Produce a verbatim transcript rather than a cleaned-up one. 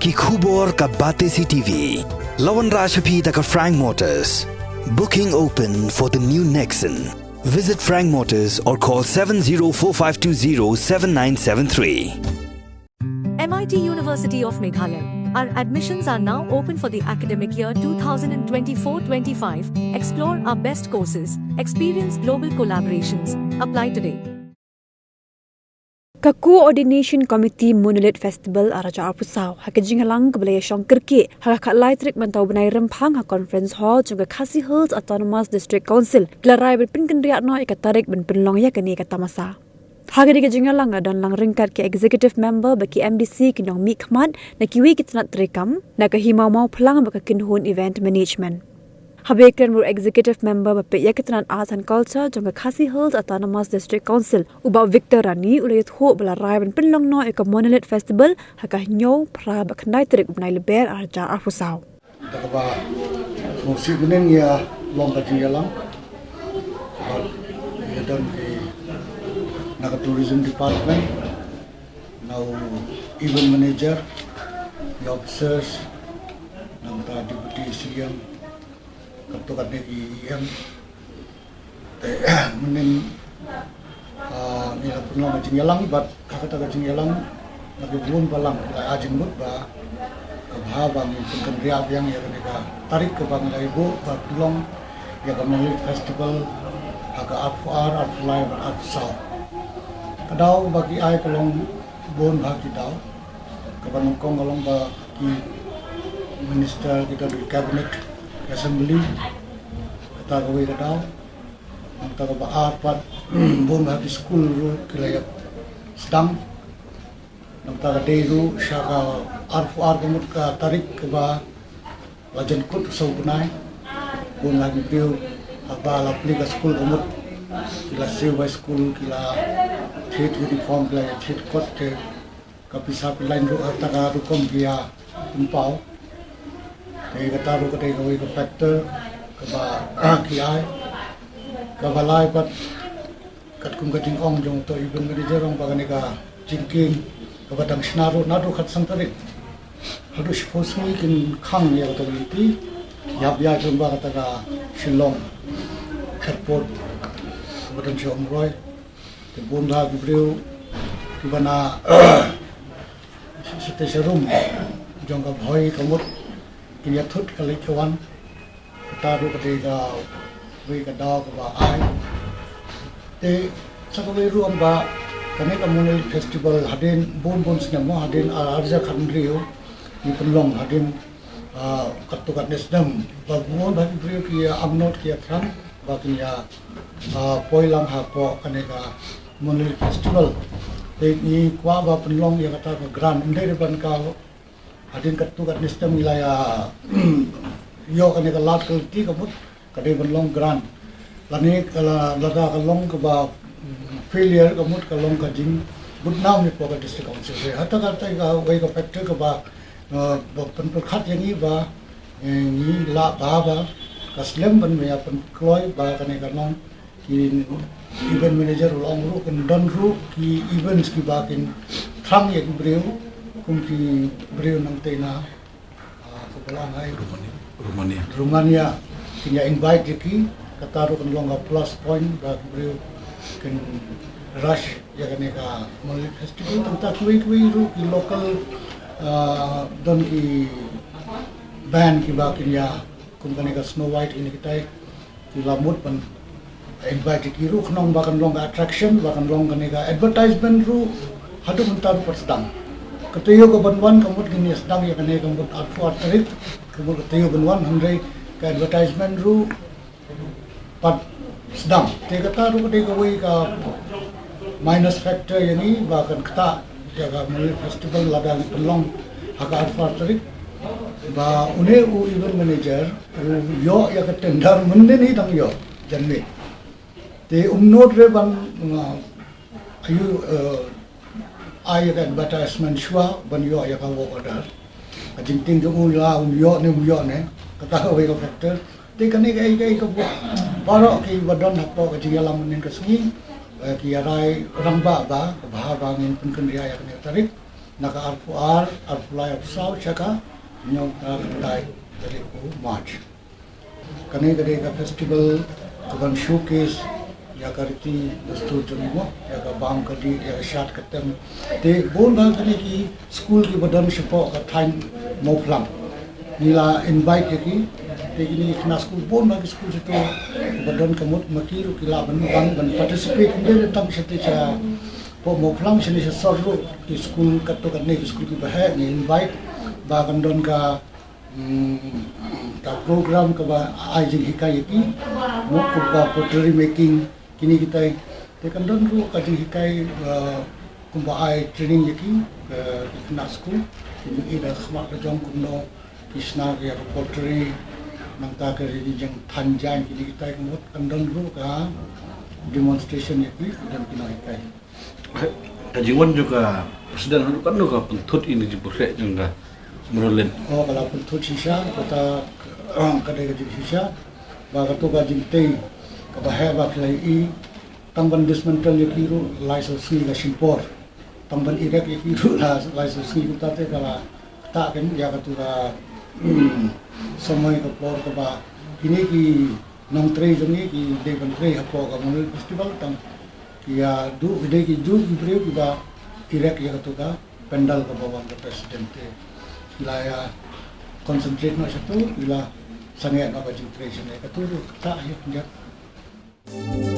Ki khubor ka Batesi T V. La wanrah sha phi da ka Frank Motors. Booking open for the new Nexon. Visit Frank Motors or call seven zero four five two zero seven nine seven three. M I T University of Meghalaya. Our admissions are now open for the academic year twenty twenty-four twenty-five. Explore our best courses, experience global collaborations. Apply today. Ka Coordination Committee Monolith Festival ar hajar arphew saw ha ka jingïalang kaba la ïashong kyrkieh ha ka khatlai tarik mynta u bnai Rymphang ha Conference Hall jong ka Khasi Hills Autonomous District Council, ki la rai ban pynkynriah noh ïa ka tarik ban pynlong ïa kane ka tamasa. Ha kane ka jingïalang la don lang ryngkat ki executive member bad ki M D C, ki nongmihkhmat na kiwei ki tnat treikam, na ka Hima Mawphlang bad ka Kynhun Event Management. Haba ïakren bad u executive member ba peit ïa ka tnat Arts and Culture jong ka Khasi Hills Autonomous District Council, u Bah Victor Rani, u la ïathuh ba la rai ban pynlong noh ïa ka Monolith Festival ha ka hynñiew, phra bad khyndai tarik u bnai Lber ar hajar arphew saw. Da kaba sngewsih bneng ïa long ka jingïalang bad ïa don ki na ka Tourism Department, na u event manager, the officers, nangta Deputy C M, katto katne ki E M. Te mynnin, ah, ngi la pynlong ka jingïalang bad ha kata ka jingïalang la ki bun balang ki la ai jingmut ba ka bha ba ngin pynkynriah biang ïa kane ka tarik kaba ngi la ïoh buh ba pynlong ïa ka Monolith Festival ha ka arphew ar, arphew lai bad arphew saw. Ka daw ba ki ai ka long bun bha ki daw. Kaba nyngkong ka long ba ki minister, kita ki cabinet, assembly, kata kawei ka daw. Nangta kaba ar pat, bun bha ki skul ruh ki la ïa sdang. Nangta ka dei ruh sha ka arphew ar ka mut ka tarik kaba la jan kut u saw bnai. Bun bha ki briew haba la plie ka skul ka mut ki la siew bai skul, ki la thied uniform, ki la thied kot, te ka pisa pynlait ruh ha kata ka rukom ki ïa pynpaw. Te kata ruh ka dei kawei ka factor kaba ki ai. Kaba lai pat katkum ka jingong jong uto u event manager, ong ba kane ka jingkieng kaba dang shna ruh naduh khatsan tarik haduh shiphew sngi kin khang ïa kata ka lynti, ïa ba ïa jong ba kata ka Shillong Airport kaba dang sha Umroi. Te bun bha ki briew kiba na shatei sharum jong ka Bhoi ka mut kin ïa thut ka leit ka wan. Kata ruh ka dei kawei ka daw kaba ai. Te sa kawei ruh ong ba kane ka Monolith Festival hadien bun bun snem mo, hadien ar hajar khathynriew ngi pynlong, hadien, ah, katto katne snem ba bun bha ki briew ki ïa amnot ki ïa thrang ba kin ïa, ah, poi lang hapoh kane ka Monolith Festival. Te ngi kwah ba pynlong ïa kata ka grant, ym dei ruh ban ka hadien katto katne snem ngi la ïa ïoh kane ka lad ka lynti ka mut ka dei ban long grant. Lane ka la, lada ka long kaba, mm, failure ka mut ka long ka jingbudnam hapoh ka District Council. Te hata kata kawei ka factor kaba, eh, ba pynpyrkhat ïa ngi ba, eh, ngi lah bha ba ka slem ban ïa pynkloi ba kane ka long ki event manager u la ong ruh kin don ruh ki events kiba kin thrang ïa ki briew, kum ki briew nangtei na, ah, kaba la ong ai Romania. Romania. Romania kin ïa invite ïa ki, kata ruh kan long ka plus point ba ki briew kin rush ïa kane ka Monolith Festival. Tang ta kiwei kiwei ruh ki local, ah, don ki band kiba kin ïa kum kane ka Snow White, kine kitai ki la mut ban invite ki ruh khnang ba kan long ka attraction, ba kan long kane ka advertisement ruh haduh mynta ruh pat sdang. Ka taïew ka ban wan ka mut kin ïa sdang ïa kane ka mut arphew ar tarik, ka mut ka taïew ban wan, hynrei ka advertisement ruh pat sdang. Te kata ruh ka dei kawei ka minus factor ïa ngi ba kan ktah ïa ka Monolith Festival lada ngi pynlong ha ka arphew ar tarik. Ba une u event manager u ïoh ïa ka tender mynnin hi dang ïoh janmiet. Te um nud re ban, uh, ayu, uh, ai ïa ka advertisement shuwa ban ïoh ïa ka work order. Ka jingtieng jong u la um ïoh ne um ïoh ne, kata kawei ka factor. Te kane kaei kaei ka buh baroh kiba don hapoh ka jingïalam mynnin ka sngi, eh, ki ïa rai rangbah ba ka bha ba ngin pynkynriah ïa kane ka tarik. Na ka arphew ar, arphew lai, arphew saw, sha ka hynñiew ka khyndai tarik u March. Kane ka dei ka festival kaban showcase ïa ka riti dustur jong ngi mo, ïa ka bam ka dih, ïa ka shad ka tem. Te bun ba kine ki skul kiba don shapoh ka thaiñ Mawphlang ngi la invite ïa ki. Te kine ki khynnah skul bun ba ki skul shato kiba don ka mut ma ki ruh ki lah ban, ban, ban participate. Ym dei tang shatei shapoh Mawphlang, shane sha sor ruh ki skul katto katne ki skul kiba heh ngi invite ba kan don ka, hmm, ka program kaba ai jinghikai ïa ki, mo, kumba pottery making, kine kitai. Te kan don ruh ka jinghikai, uh, kumba ai training ïa ki, uh, ki khynnah skul, ki mih da khmat da jong kumno ki shna ïa ka pottery, nangta ka ri jingthan jaiñ, kine kitai. Ka mut kan don ruh ka demonstration ïa ki, kan don ki nonghikai. Ka jingwan jong ka president haduh katno ka pynthut ïa kane ka jingpyrshah jong ka Mawryngkneng? Oh, ka la pynthut shisha, kata ka dei ka jingshisha. Ba kato ka jingtei kaba heh ba ki la ïohi, tang ban dismantle ïa ki ruh lai saw sngi ka shim por. Tang ban erect ïa ki ruh la lai saw sngi. Kumta te ka la ktah kein ïa kato ka, hmm, samoi ka por kaba kine ki nongtrei jong ngi ki dei ban trei hapoh ka Mawryngkneng Festival. Tang ki ïa duh, ki dei ki duh ki briew kiba erect ïa kato ka pandal kaba wan ka president. Te ki la ïa concentrate noh shato, ki la sangeh noh ka jingtrei shane. Kato ruh ktah ïa ka jingeh.